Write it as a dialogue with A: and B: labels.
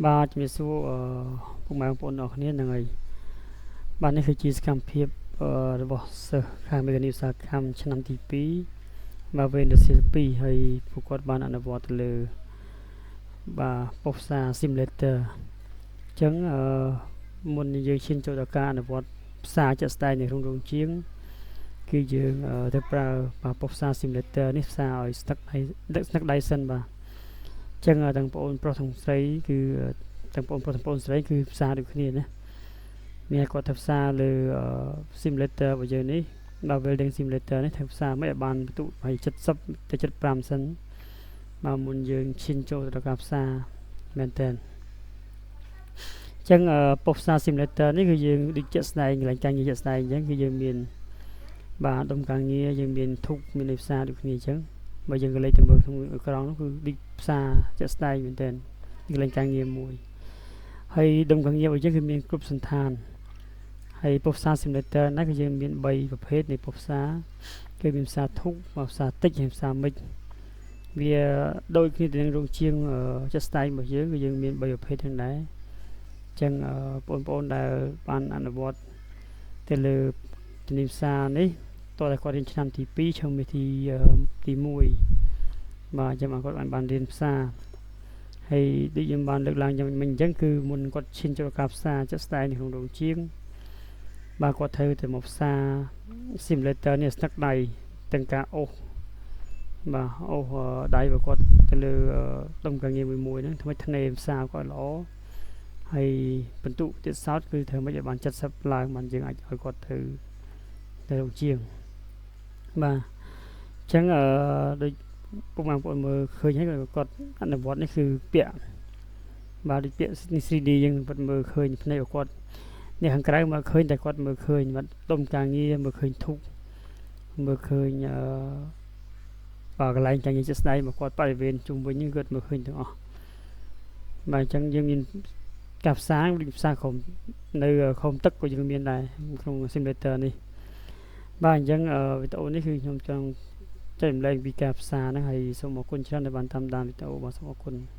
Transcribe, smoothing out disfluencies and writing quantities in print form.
A: បាទជំរាបសួរអឺពុកម៉ែបងប្អូនអរគ្នាហ្នឹងហើយបាទនេះគឺជាសកម្មភាពរបស់សិស្សខាងមេកានិកឧស្សាហកម្មឆ្នាំទី2បាទវេនរសៀល2ហើយពួកគាត់បានអនុវត្តទៅលើបាទប៉ុស្តិ៍ផ្សារ simulator អញ្ចឹងអឺមុននឹងយើងឈានចូលដល់ការអនុវត្តផ្សារជាក់ស្ដែងនៅក្នុងរោងជាងគឺយើងទៅប្រើបាទប៉ុស្តិ៍ផ្សារ simulator នេះផ្សារឲ្យស្នឹកដៃស្នឹកដៃសិនបាទអញ្ចឹងទាំងបងប្អូនប្រុសទាំងស្រីគឺទាំងបងប្រុសទាំងបងស្រីគឺផ្សារដូចគ្នាណាមានគាត់ធ្វើផ្សារលើ simulator របស់យើងនេះដល់ welding simulator នេះធ្វើផ្សារមិនឲ្យបានបន្ទុក70ទៅ75សិនបាទមុនយើងឈានចូលទៅដល់ការផ្សារមែនតើអញ្ចឹងប៉ុស្តិ៍ផ្សារ simulator នេះគឺយើងដូចជាក់ស្ដែងកន្លែងការងារជាក់ស្ដែងអញ្ចឹងគឺយើងមានបាទដុំការងារយើងមានធុកមានផ្សារដូចគ្នាអញ្ចឹងបើយើងក៏លេចទៅមើលក្នុងអេក្រង់នោះគឺដូចផ្សារជាក់ស្ដែងមែនតើកន្លែងការងារមួយហើយដុំការងាររបស់យើងគឺមានគ្រប់សន្តានហើយប៉ុស្តិ៍ផ្សារ simulator ណាគឺយើងមាន3ប្រភេទនៃប៉ុស្តិ៍ផ្សារគឺមានផ្សារធុកផ្សារតិចហើយផ្សារមិចវាដូចគ្នាទៅនឹងរោងជាងជាក់ស្ដែងរបស់យើងគឺយើងមាន3ប្រភេទហ្នឹងដែរអញ្ចឹងបងប្អូនដែលបានអនុវត្តទៅលើជំនាញផ្សារនេះតើតែគាត់រៀនឆ្នាំទី2ឆ្នាំទី1បាទអញ្ចឹងគាត់បានរៀនផ្សារហើយដូចយើងបានលើកឡើងយ៉ាងមិញអញ្ចឹងគឺមុនគាត់ឈានចូលការផ្សារជាក់ស្ដែងនៅក្នុងរោងជាងបាទគាត់ត្រូវតែមកផ្សារ simulator នេះស្នឹកដៃទាំងការអូសបាទអូសដៃរបស់គាត់ទៅលើដុំការងារមួយមួយហ្នឹងធ្វើឲ្យធ្នេផ្សារគាត់ល្អហើយបន្ទុកទៀតសោតគឺធ្វើម៉េចឲ្យបាន70ឡើងបានយើងអាចឲ្យគាត់ទៅទៅរោងជាងបាទអញ្ចឹងអឺដូចពុកម៉ែបងប្អូនមើលឃើញហើយគាត់អនុវត្តនេះគឺពាក់បាទដូចពាក់នេះ 3D យើងគាត់មើលឃើញភ្នែករបស់គាត់នេះខាងក្រៅមើលឃើញតែគាត់មើលឃើញបាទដុំការងារមើលឃើញធុកមើលឃើញអឺបាទកន្លែងការងារជាក់ស្ដែងរបស់គាត់បរិវេណជុំវិញនេះគាត់មើលឃើញទាំងអស់បាទអញ្ចឹងយើងមានការផ្សារដូចផ្សារក្រុមនៅក្រុមទឹកក៏យើងមានដែរក្នុង simulator នេះបាទអញ្ចឹងវីដេអូនេះគឺខ្ញុំចង់ចែករំលែកពីការផ្សារហ្នឹងហើយសូមអរគុណច្រើនដែលបានតាមដានវីដេអូបាទសូមអរគុណ។